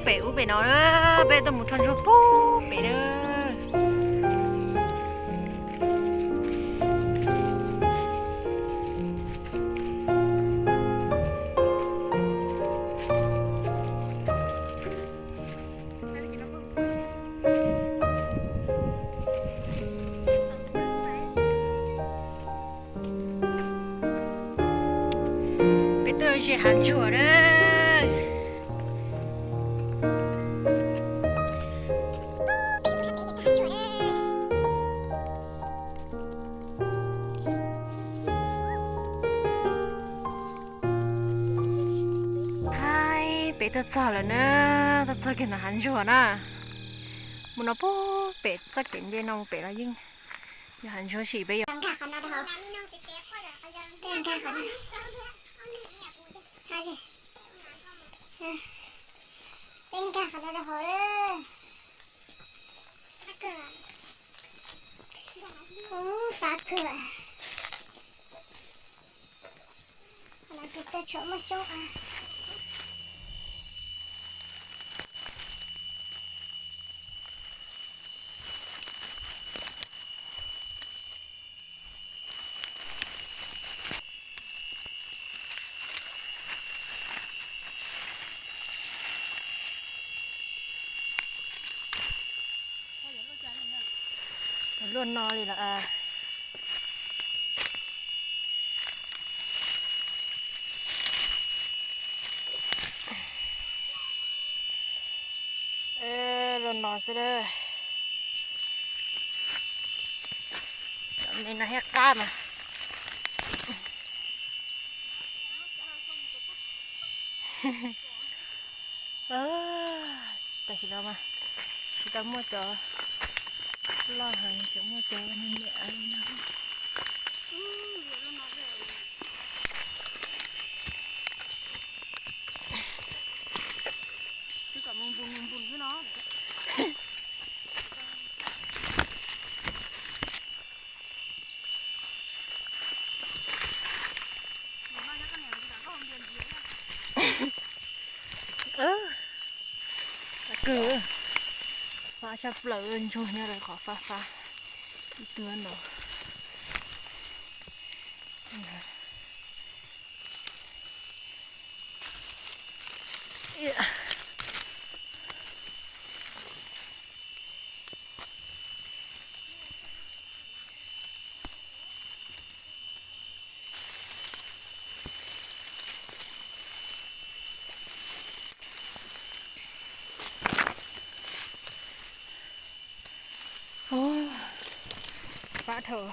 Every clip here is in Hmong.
Pem ub pem no, peb tuaj mus rho ntsuag pub pem na. Peb tuaj ze hav ntsuag na. Peb tuaj txog lawm na, tuaj txog kiag ntawm hav ntsuag na. Mus no puag pem txoj kev nce no mus pem los yeej yog hav ntsuag sim peb yuav. Peb nkag qhov no rau hauv lawm. Qab kawg. Qab kawg. Qhov no ces txawj tshuav muaj xyoob. Luaj no li lawm. Luaj no xwb. Cov me no thiab qab mas. Tam sim no mas tsis tau muaj cov loj heev, tsuas muaj cov me me li no. Kawg, fab tshaj plaws, ntsuag nyob rau qhov fab fab ib tug no. Fab dhau.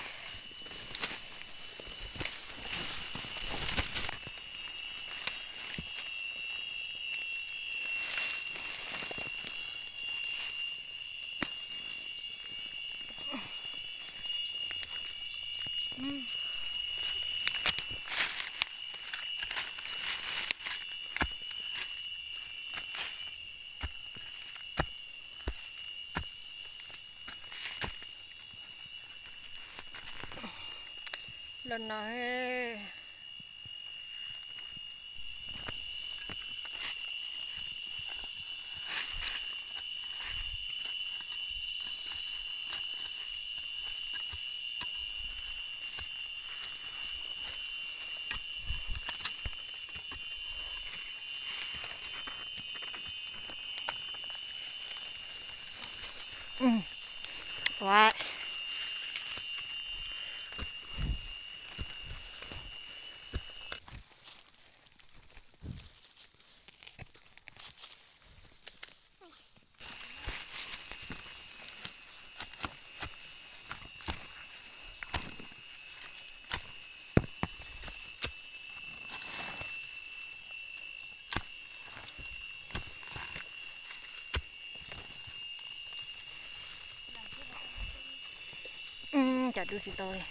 Los no. Ua Cas dub tsis tau li.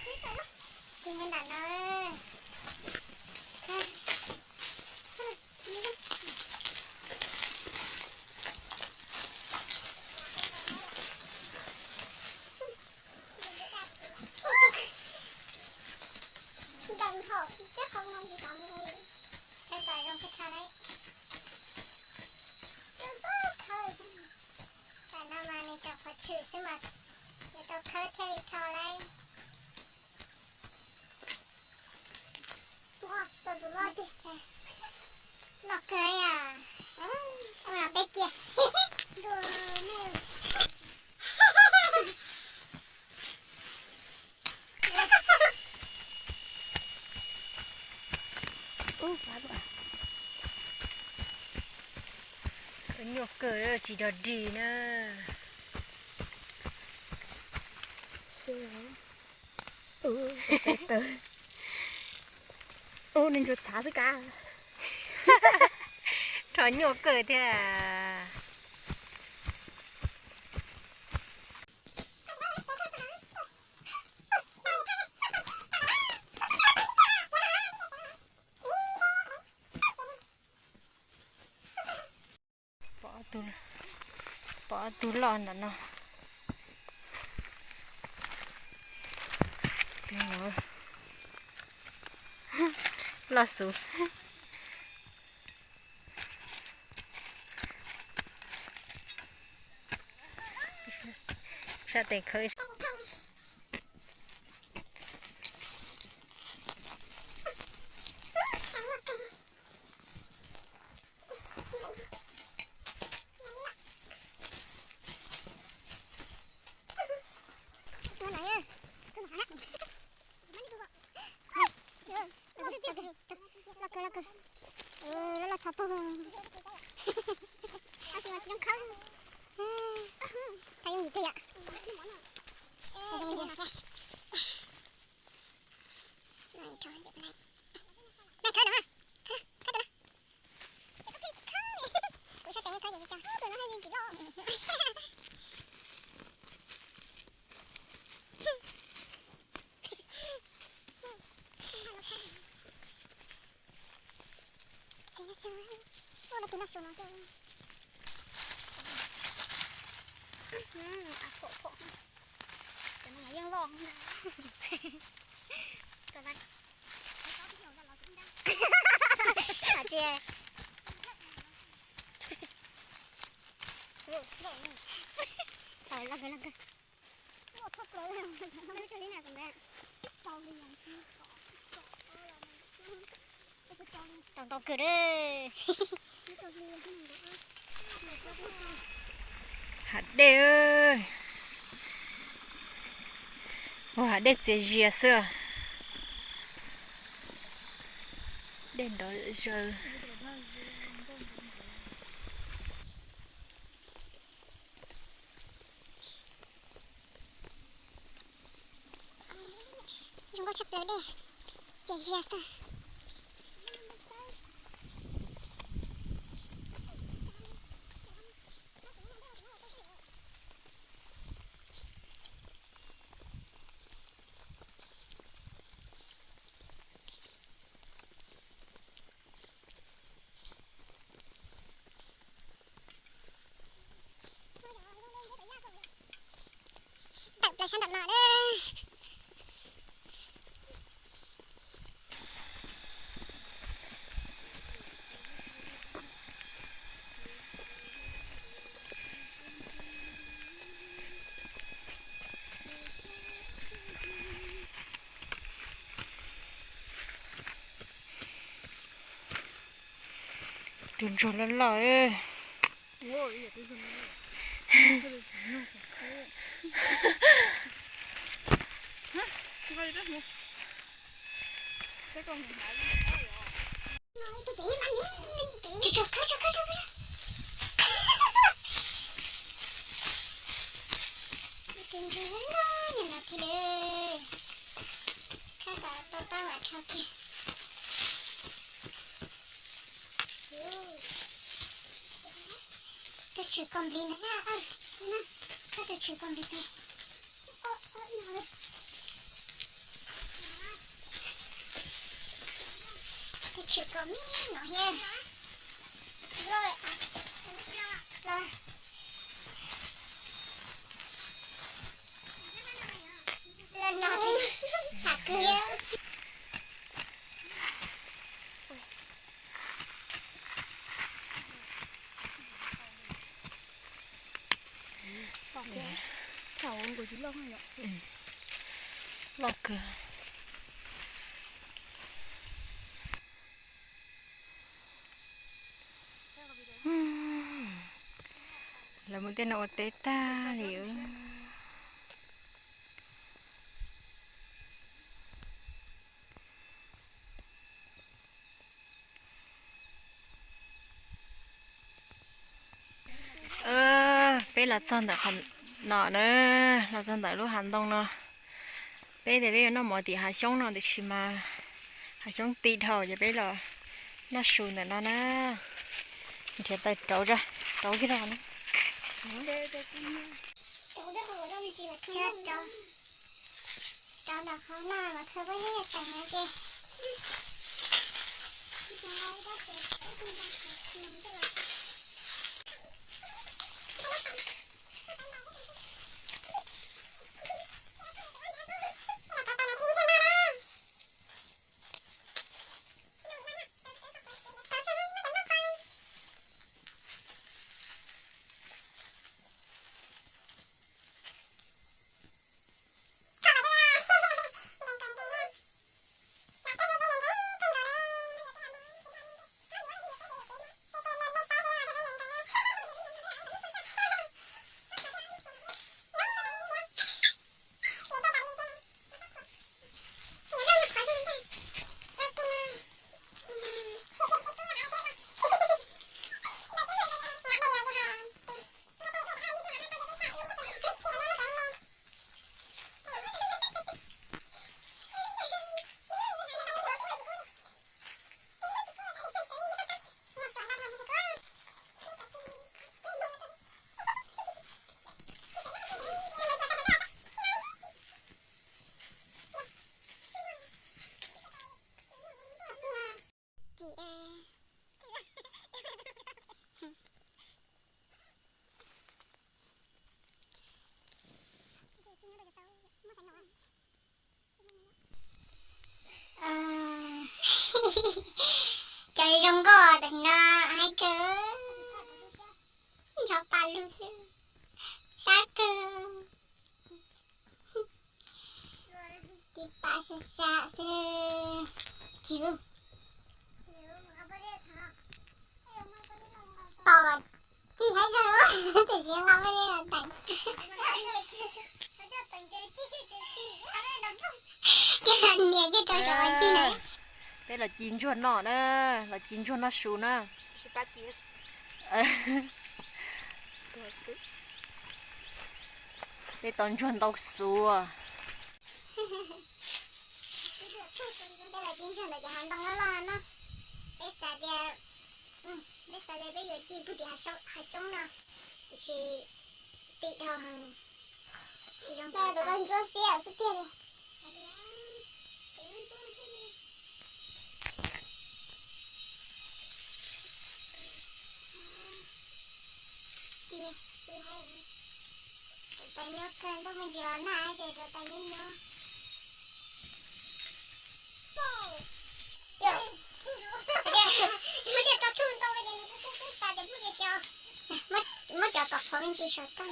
Cov qhuav tshwm xwb mas yuav tau khawb thiaj li rho lauj. Loj kawg yom. Ua peb cia. Nyuaj kawg tsis dog dig na. Ub, nws ntsuas txhav xwb kav. Rho nyuaj kawg thiab. Pom ob tug loj ntawm no. Loj xwb. Sab tes khawb. Loj kawg, loj kawg. Loj, loj txhov pug. Tab sis mas tsis zoo khawb. Khawb yooj yim kawg yom. Kuv sab tes khawb ces tsis tso, tus no thiaj li tsis loj. Ua no tus no su no xwb. Pom, pom. Cov no yeej loj. Tsis Tau ntau kawg a. Hav dej, ua hav dej txias zias xwb. Dej nrov zaws. Zoo nkauj tshaj plaws dej, txias zias xwb. Tawm plaws sab nram no na. Tus ntsuag loj loj. Tus tshwm kaus nplis ntawd na, tus tshwm kaus nplis ntawd. Tus tshwm kaus me no thiab. Los, los no, tham kwv. Loj kawg. Lawv mus tej no ua teb tag li. Peb los txog ntawm qhov no na, los txog ntawm lub hav ntoo no. Peb tias peb yuav noj mov tim hav xyoob no tiam sis mas hav xyoob ti dhau ces peb los noj su ntawm no na. Nrhiav taws rauv, rauv kiag rau na. Rau ntawm qhov no mas thawj pob zeb yog teem no ces. Cov zoo nkauj tam sim no haib kawg, nrov pa lug xwb, sab kawg. Tiv pa sab sab xwb. Tsis pom tij haib zog, tiam sis nqa poj niam los teem. Ces nias kiag rau saum tij na. Peb los ci ntsuag noj na, los ci ntsuag noj su na. Peb tau ntsuag ntau xuv. Peb los ci ntsuag ntawm cov hav ntoo loj loj no. Peb xav tias, peb xav tias peb yuav ci puag tim hav xyoob no, tiam sis tim dhau heev, tsis zoo. Tus ntsuag xiab xwb tiag li. Tus tais nyob kawg ntuj me ntsis los nag ces tus tais nyob nyob. Muab cov tau tsuj ntau ces nws kuj kuj tas ces muab cov xyov. Muab cov tom qhov me ntsis saum tag.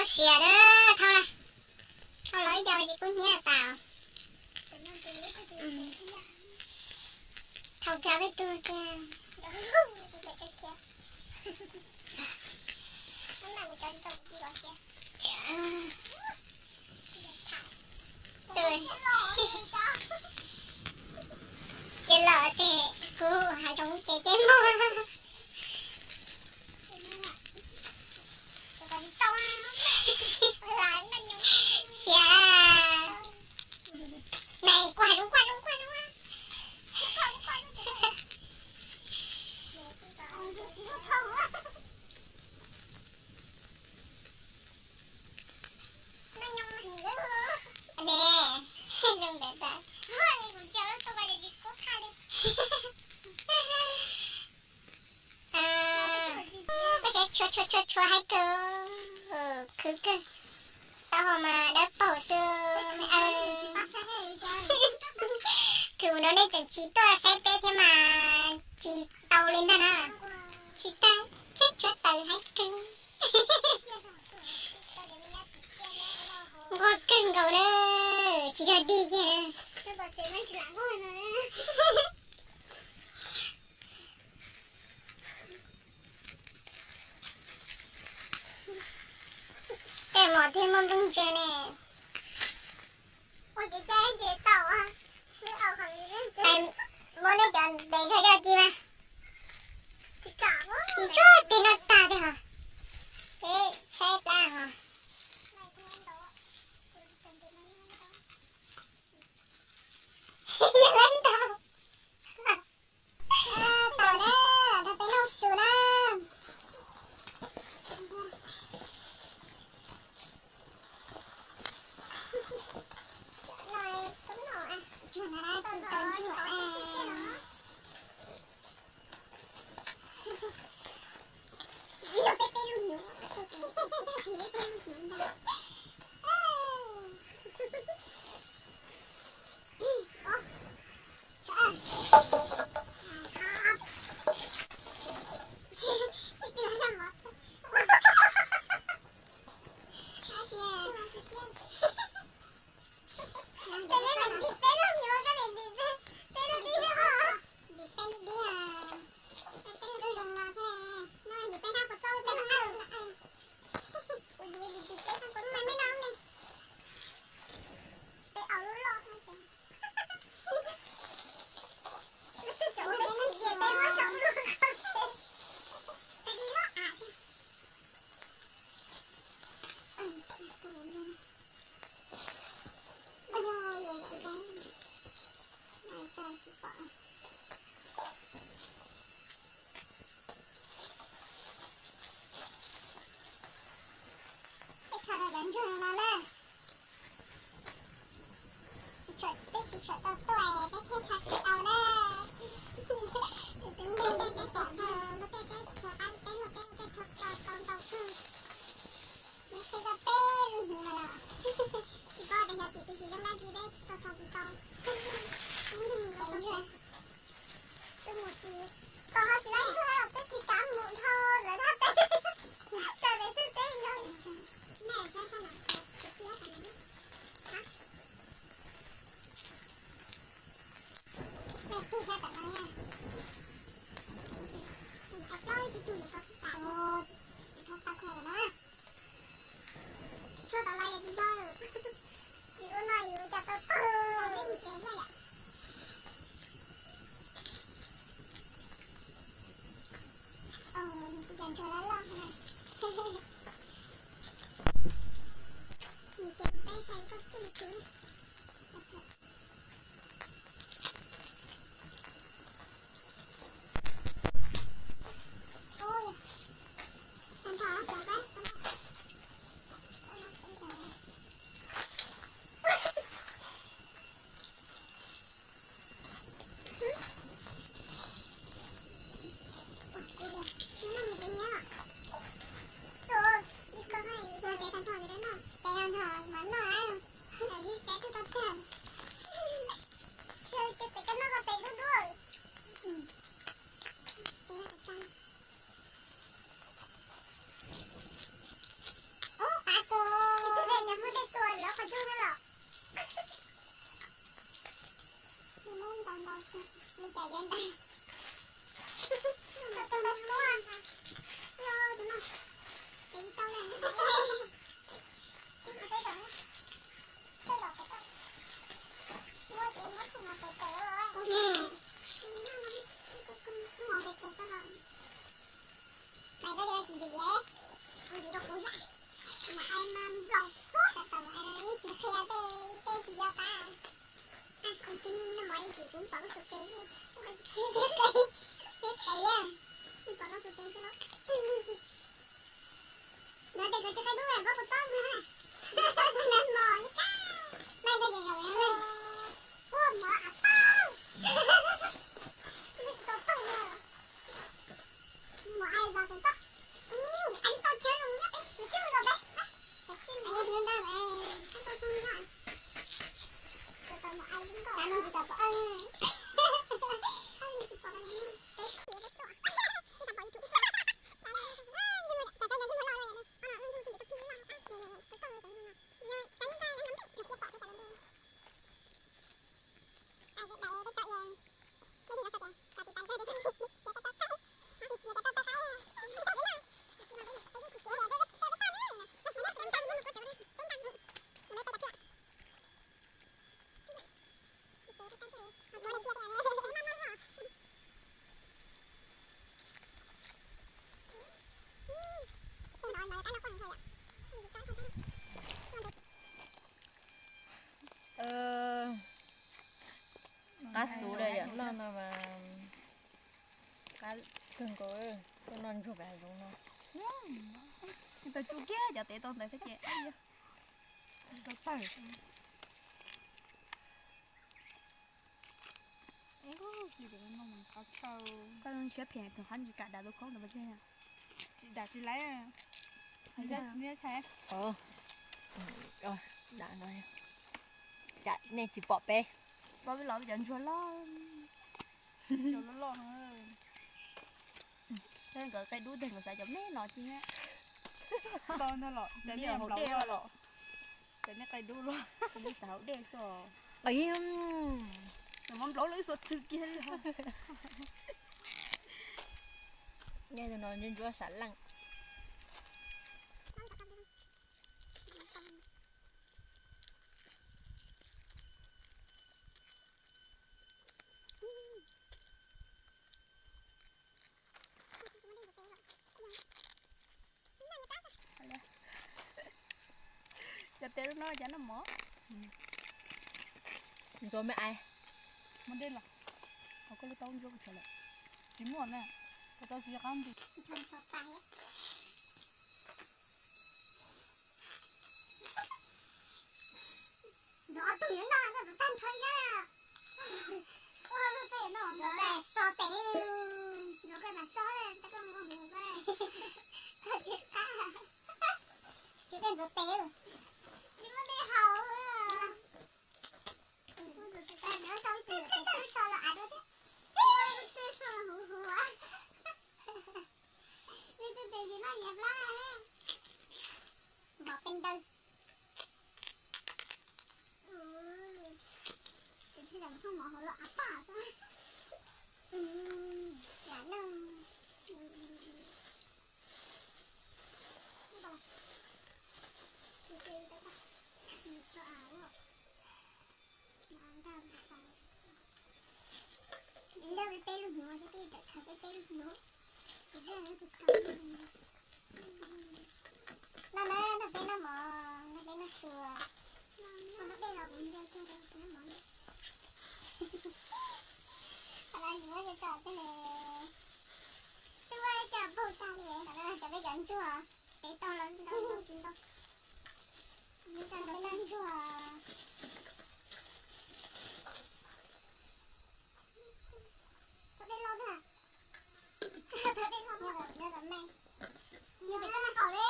Siav a, thauj na, thauj los ib co ces kub hnyiab tas. Thauj kiag peb tug kiag. Ces los ces kuv hais rau ces ces muaj. Khwv kawg, khwv kawg, taub hau mas dawb paug xwb. Khwv mus rau nej tseem tsis tuaj saib peb thiab mas tsis tau li ntag na. Tsis tau, tshuav taws haib kawg. Nquag kawg nkaus na, tsis yog dig kiag. Tej mos twb muaj nplooj ntse ne. Muab nej cov ntes zog coj ci mas. Tsis tsuag tig noj tag tiag hos. Peb tshaib plab hos. Yog lawv ntau. Tau na, nrog peb noj su na. Peb kho cov ntsuag no na. Tsis tshua, peb tsis tshua tau tuaj, peb thiaj kho tsis tau na. Peb peb peb kho, peb peb kho qab teb, peb peb kho tau tau ntau kawg. Peb kho peb lub hnyuv no los tsis paub tias yog tim tus tsis zoo dab tsi peb tau kho tsis tau. Tus mus tsis, koj ho tsis laib tuaj, peb tsis kam mus dhau lawv thaj teb. Txawm peb twb teb nrog. Tshuav tau los yog tsis yog, tsis ua no yus cas tau pawg. Nws ces peb sai koj twj tus. Maiv, koj cia li tsis ntxiv, ntxiv rau kuv na. Mas ai mas nploos xwb, tau mas ai yeej tsis qhia tej, tej tsis yog qab. Kuv tsis noj mov ib ntsis kuv pom lub xu tes, sib qe, sib qe, pom lub xu tes xwb. Ntawd tes kuv tsis qe dub, koj puas paub ntag? Nag mos, nag koj ces yog puas mov a pab, tsis tau tuaj. Mus ai los tus toj, ai toj chaw zoo Qab xus li yom, noj no mas qab kawg nkaus, tuaj noj ntsuag pem hav zoov no. Tau tsuj kiag cov tes tau ntawd thiab ces. Koj siab phem tus qab tsis kam dam tus khaub ntawd mas tsis dam tsis laiv. Dam no, nej tsis pom peb. Pom peb los cov ntsuag loj. Nkawd qe dub tag nkawd xav cov me no tsis. Tau ntag los, cov nej haus dej los. Cov nej qe dub los. Cov nej xav haus dej xwb. Nws muab nplaub lub ib xuab txwg kiag li. Nyob tus no ntsuab ntsuab sam leej. Cov tes lub no cas noj mov. Ntxuav me ais. Muaj dej los. Qhov koj lub taub ntsuab kuv tshuav lawm. Tsis muaj na. Koj tau tsis qab nti. Ntxuav ob tug yuav noj koj tus tag nrho yam. Ua lub tej no ntxuav so tes, ntxuav koj mam so, koj mus koj, koj tsis qab. Tsis tej ntxuav tes, tsis muaj dej haus. Nyob sab twg tes twb so los av dua thiab. Twb so los huv huv. Twb twb tes tsis noj nyias plab. Mov peb ntawd. Tes tsis los thooj mov hauv los av paj xwb. Lam no. Lawv peb lub hnyuv, peb peb tawm khaws peb peb lub hnyuv. Noj na, noj peb noj mov, noj peb noj sua. Noj dej los kuv nce kiag noj mov. Qhov no yus muab coj txog li, twb muab coj puag tag li, qhov no cov peb cov ntsuag, peb tau los ntau ntau tsis ntau. Cov peb noj ntsuag. Thov dej los na. Thov dej los na. Nyob tom me. Nyob pem toj naj qaum li.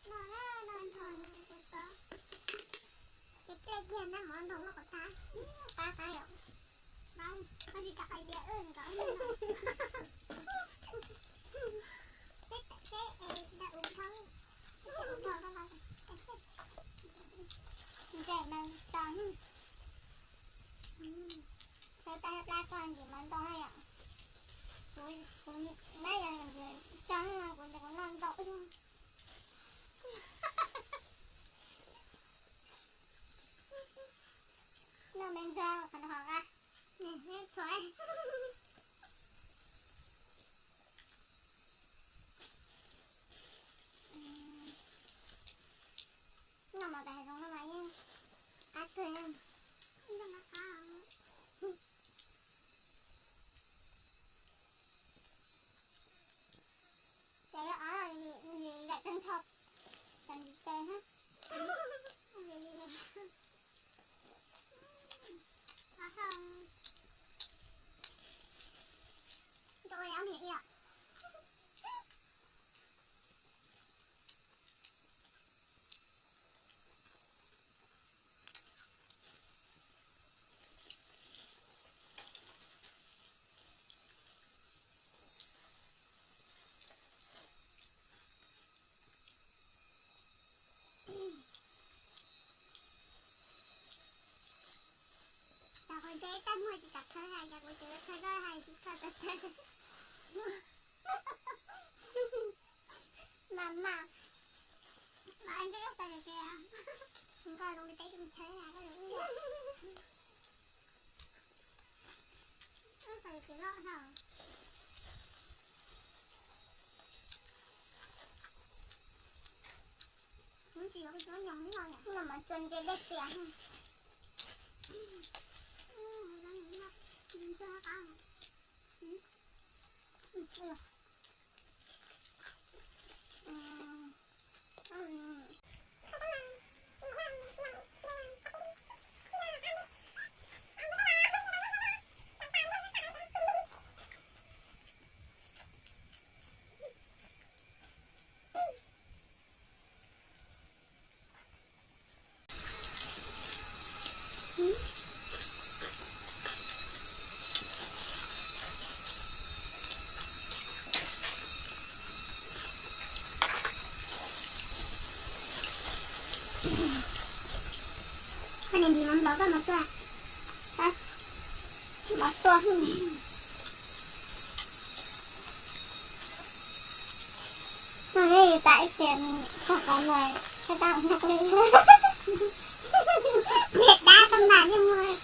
Los na, los nrog. Ces dlej kiag nab mov nrog lub qhov tag. Qab qab yom. Koj tsis kam qhais tias wb nkaum. Seb seb da ub dhau. Ntses mas tas. Saib tab plab koj ntses mas ntau yom. Kuv, kuv nab yog ntses tso kuv ntses kuv noj ntau. Noj me ntxuag qhov no qab. Noj mov pem hav zoov no mas yeej qab kawg. Ces ob li zam tag nrho, tam tes hab. Rau ua yam niam ib yam. Tau qhov ntshe ib tag muag tsis tau khawb hais, cas kuv tseem khawb tau hais tsis tau tau tau. Mas mas, mas ntshe koj tau tias nkoj zoo li teb zoo chaw na, koj zoo ib yam. Koj tau tias loj no. Txog nce dej tiag. Koj niag nti mas nplov koj mov tuaj. Mov tuaj. No ne, tas ib tiam koj qhov no, koj tab nag li. Niag dab tau nag li mus.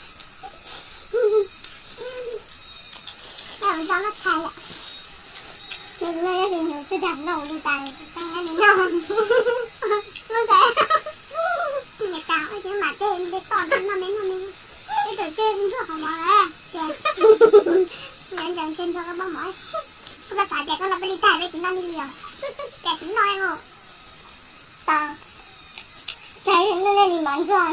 Koj mus txog lub thaiv lawm. Nws no yog nws twb dag noj li tas, nws noj. Lub ntawd, nws tas ua ces mam tej nte toj noj me noj me. Ib txawm tej ntsuag qhov mov lawm, ces nws ntshe ntshe ntxhua koj pob mov. Koj xav tias koj noj peb li tag peb tsis noj li os, tias tsis noj li. Tau, nej li mov ntxuag.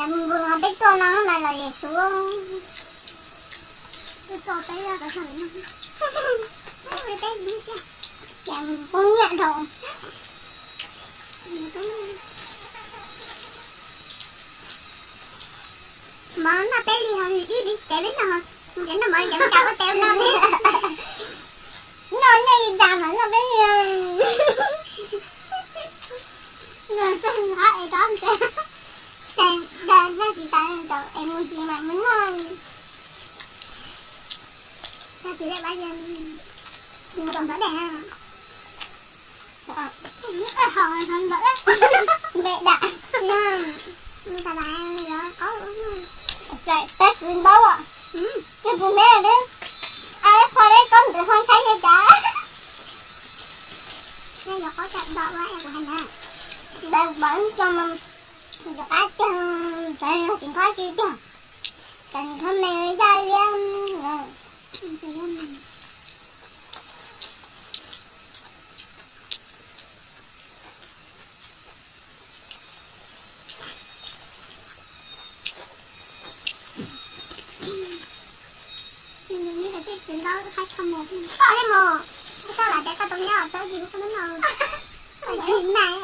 Mus nkaus peb tuaj no mas los liam suav. Peb tuaj peb yog cov sawv daws no. Peb mus peb mus siab. Ces mus poob nyiaj dhau. Mov noj peb li ho ib li tsev peb noj, ces noj mov li ces ua tes ua no peb. Noj nej li tas mas noj peb li. Txog qhov es rov ntev, ces noj tsis tas es mus tsis mas mus noj. Tsis dej pab, mus tom ntov dej. Npe dam, mus tas tas yuav qaub. Peb kwv ntaub, yog puas me peb, a, qhov peb qaub ntawd ho ntshai li cas. Yuav qaub tsam nto ua kuv hais na. Peb pom tso mas, rov qab cog, tsis nqhob tsis cog, tseem nqhob me yaj liab. Tsis ntaub qhaib kho mus, koj thiab mus, koj lam tias koj tau nyob txawb yus koj muab no, koj tsis nai.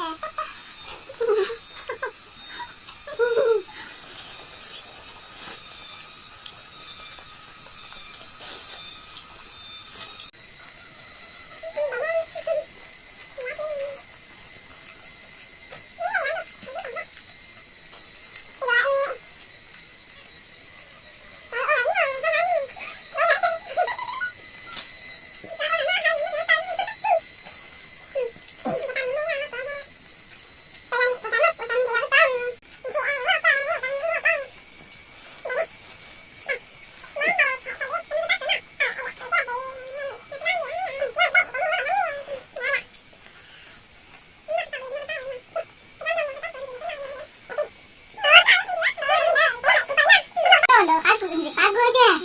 Ntawd qab tus ntxim qab kawg tiag.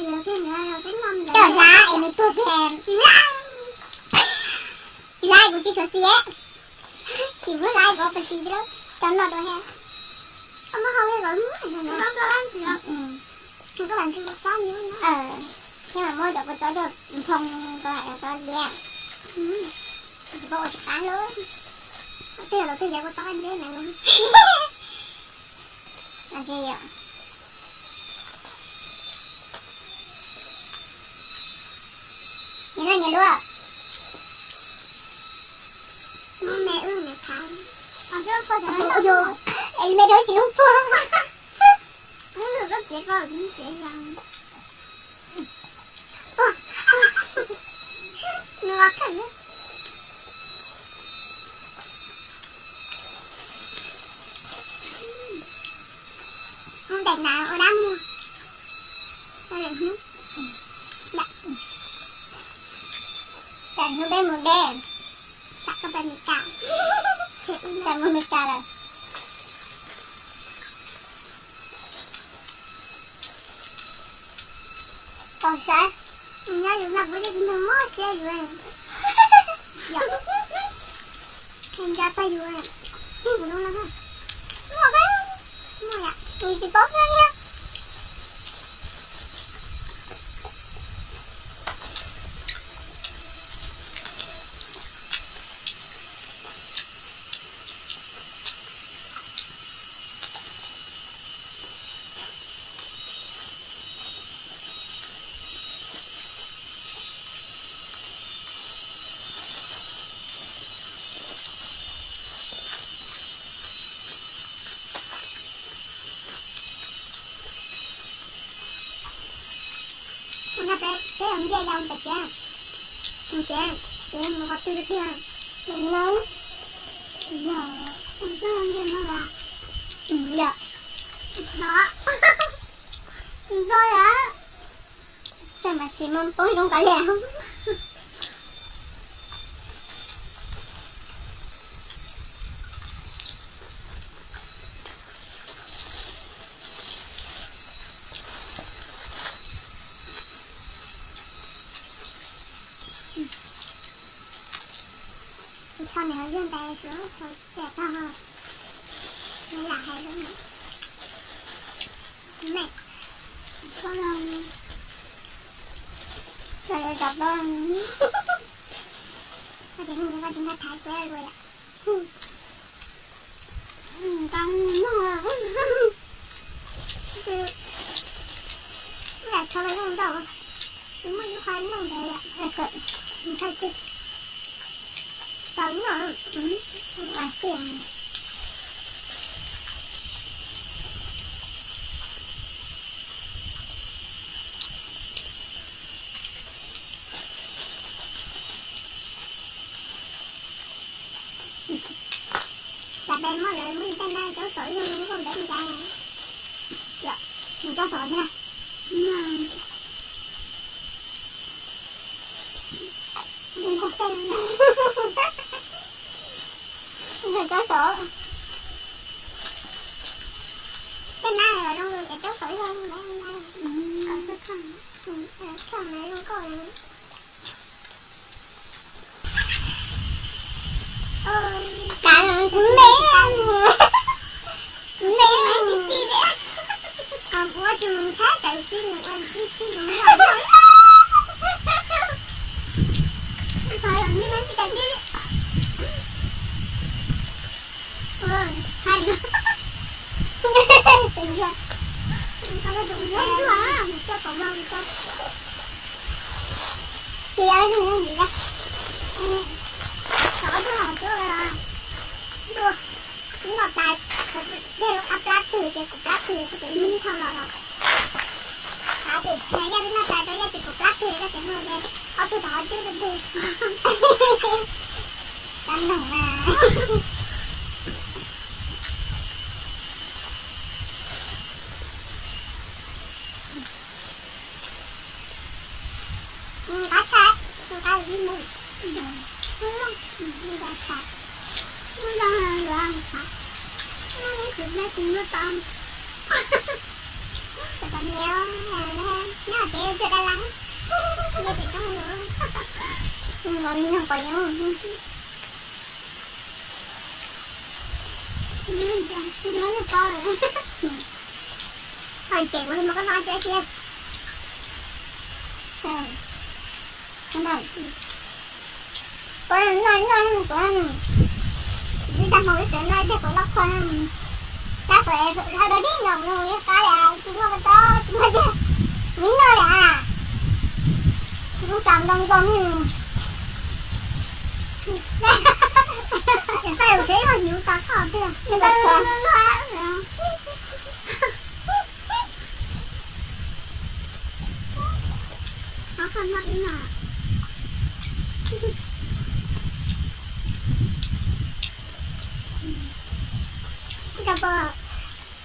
Coj hlab es nws tuag tiag. Hlab kuv tsis tshua xis, tsis muab hlab kuv pas xis thiab, cov no dua he. Koj muab hau li los muab, koj lam ntshe kua txob nyob no. Thiab mas muab cov kua txob coj nphoo koj lam cov txob liab. Tsis paub ua tsis qab lawm. Tej los tej cov kua txob ntev na. Nyias nyias luaj. Me wb me thaiv. Ua yus, es me rau tsis lub puag. Nws kheej. Mus ntes hnav ua dab muag. Hnub peb mus de, tsam koj pais Meskas, tsam mus Meskas lawm. Tau saib, nyob yus no kuv yeej tsis mob siab yus, nco tau yus, kuv no, yus tsis paub thiab thiab. Ua no peb, peb ua ncej yau pem tiab, mus tiab, peb mus qhov twg tiag, mus no, yog, mus txog ncej no los, yog, no, mus txog yom, txog mas sis mas poob zoo kav liam. Kuv tso niam hauv yog ntais suav tso tias tag ho, nws lam hais lub me, tso los, tso los cov poj, koj tsis nqa thaiv kuv lawm. Nqa mloog, lam tso los zoo ntau, muaj ib qho mloog ntawd, tau mloog, tau mloog. Cas peb muab lawv muab tej nab cov saum ib lub koj ntev ncaj, mus cov saum thiab. Mus cov saum, tej nab los zoo cov saum ib lub ntev ncaj, kom txhob thooj, thooj zoo nkauj. Kav me, me, ua tsis mus ntshai tawm tib nws ua tib tib zoo nkauj. Txhob yog me me tsis tawm tib. Hais, cia, noj tas, dej lub qab plab twg ces kuv plab twg, kuv twb nij thaum los los. Qab twg, yaj twb noj tas rau yaj ces kuv plab twg, koj tseem hu ces ob tug tom qab twb twg. Cov noog na. Nqa tshais, nqa ib mus, ib mus, ib mus tshais, ib mus tshais, ib mus tshais, ib mus tshais, ib mus tshais, nyob ces tsuas dab laug, nyob ces tub, nqa me nyuam qos nyob. Hais ces kuv li mas koj noj siab thiab. Koj noj noj kuv, ib tag hmo ib sawv noj ib teg kuv loj kho. Tab tom hais rau dib no kuv yeej qab li tsis muaj ko taub tsis muaj tiag, kuv noj li. Kuv tau ntoo ntoo. Txawj ua kev ib hnyuv tau txhoj tiag.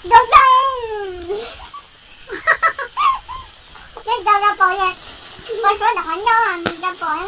Zoo zoo. Cov rau pom, pom suav ntawm qhov ncauj rau pom.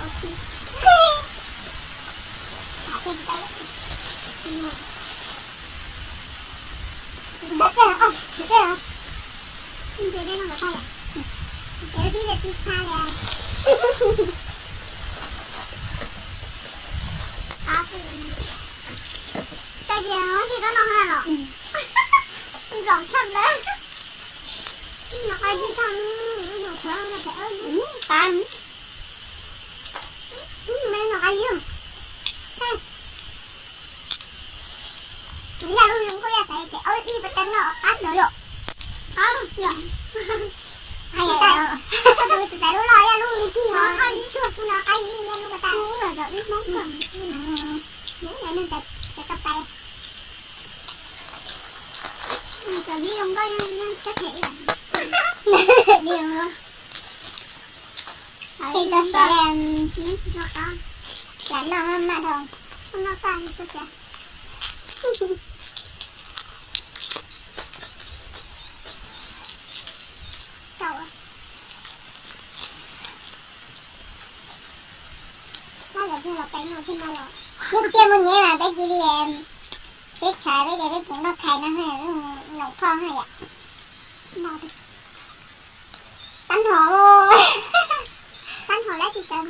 Tsis tau noj ha los, nrog thaj lawm. Noj qab ib thaj, noj qab, noj qab ib. Yaj lub zoo nkauj yaj xaiv ces ib pas tas noj qab ntawd yom. Qab yom. Tus xaiv lub loj yaj lub kig os, qab ib tuaj kuv noj qab ib, yaj lub pas tas. Ib Hmoob, neeg xaiv pais. Cov li zoo nkauj yeej siab phem ib yam. Li zoo. Peb tau siab, lam noj maj maj dhau, noj tag li xwb tiag. Tau. Hnub tiaj mus nyeb mas peb cia li seb tshav peb ces peb puas noj khais no, loos phoj na yom. Tab hov, tab hov lab tsis tau.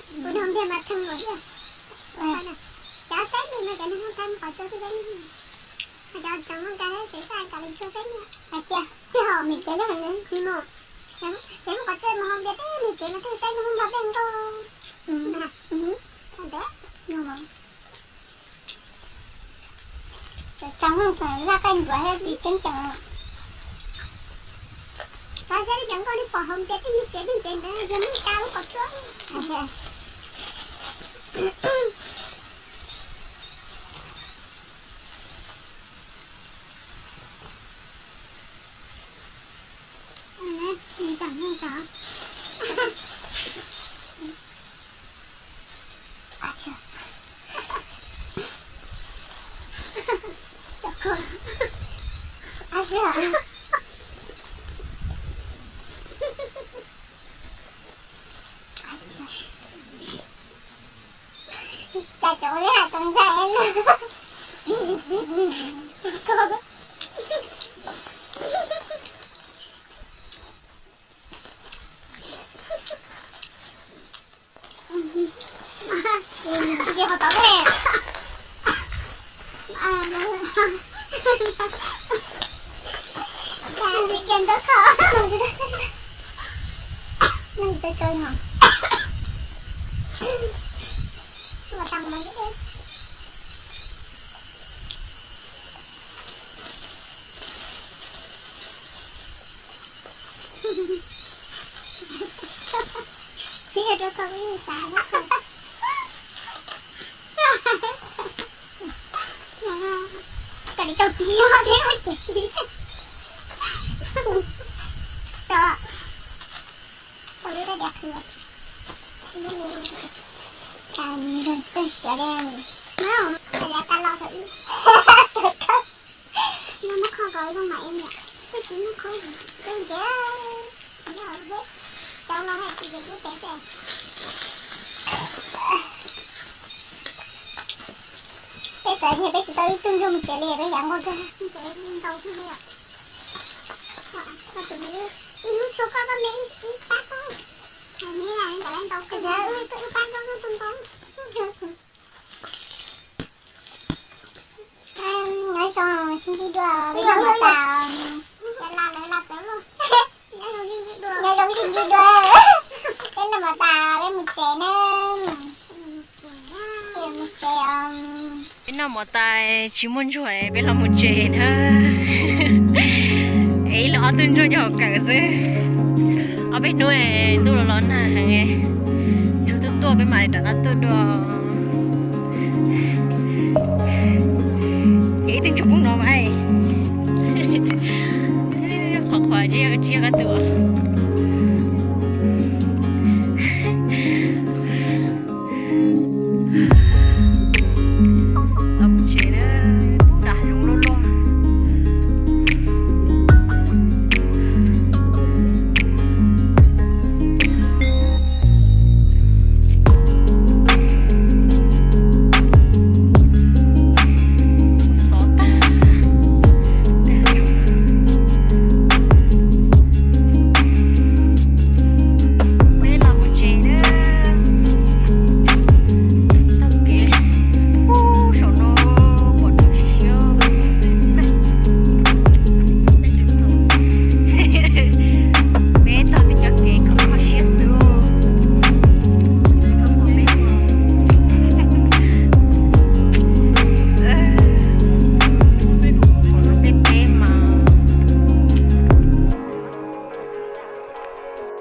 Kuv nug ntiag mas theej los thiab. Cov saib li no cov neeg hu tau mus qhov tsua twb saib li. Cov tseem hu tau tsev xaj kom li tsua saib li. Hais tias, tiag hos, mis tsev thiab heev li mos. Ces mus qhov tsua mus hau ntias twb lig tsev mas twb saib li hu npog tej nkauj. Tseem hu tseem zaj qaij nruas thiab tsis ceeb tseem. Tau saib li cov nkauj li pom hau ntias twb lig tsev twb tsev ntawd yog mus tau lub qhov tsua. Cas tsoom li hais tsoom ntxhais na. Ces qhov tod ne. Kiag ntawd ko. Kom li rau tis thiab ces tis. Rau, rau lub rab diav qhwv. Tag nrho txoj sia li. Yav tas los thaum ub. Nqa zoo mas em niam, twb tsis muaj qhov twg ntsia, cov no hais tias kuv tes tes. Peb txawm tias peb tsis tau ib tug ntsuag mus tsev li, peb yav nqua kawg. Ntau xwb li. Ib hnub tshuav koj koj me ib pab koj. Ntau kawg, wb pab koj ntau. Nyob zoo, sib ntsib dua, peb noj mov tas. Nyob zoo sib ntsib dua, peb noj mov tas peb mus tsev na. Mus tsev os. Peb noj mov tas tsis muaj ntsuag peb los mus tsev na. Es ib leeg ob tug ntsuag nyob hauv kawm xwb. Ob peb hnub ntuj los los nag heev, ntsuag tuaj tuaj peb mam li rov qab tuaj dua. Ces ib tug ntsuag poob no mas, qhov qhov tsis yog tsis yog koj tus.